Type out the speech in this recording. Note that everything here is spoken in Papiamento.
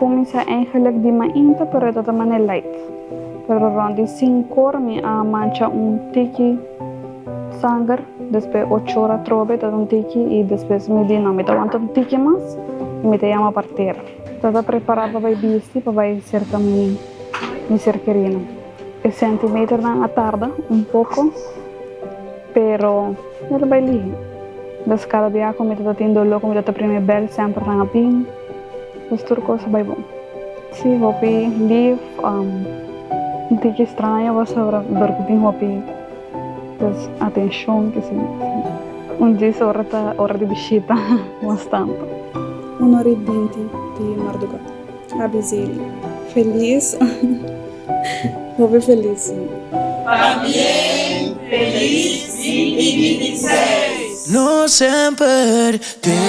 kuminsá eigenlijk di mainta pero e ta mane light. Pero rond di sink'or mi a mancha un tiki sanger, despues och'or atrobe ta un tiki i despues mi di no mi ta wanta un tiki mas i mi ta yama partera. Ta ta prepará pa bai bisti pa bai serka mi mi ser kerinan. E centimeternan a tarda un poko pero el a bai lihe. Des kada bia ku mi ta tin doló ku mi ta ta primi bèl semper nan a bin. Pues tur kos a bai bon. Si hopi lif, un tiki straño pasobra dor ku tin hopi pues atenshon kisi. Un djis ora ta ora di bishita mas tantu. Un ora i binti di marduga. Abizeli. Felis. Hopi felis si. Pabien felis 2026! No semper te.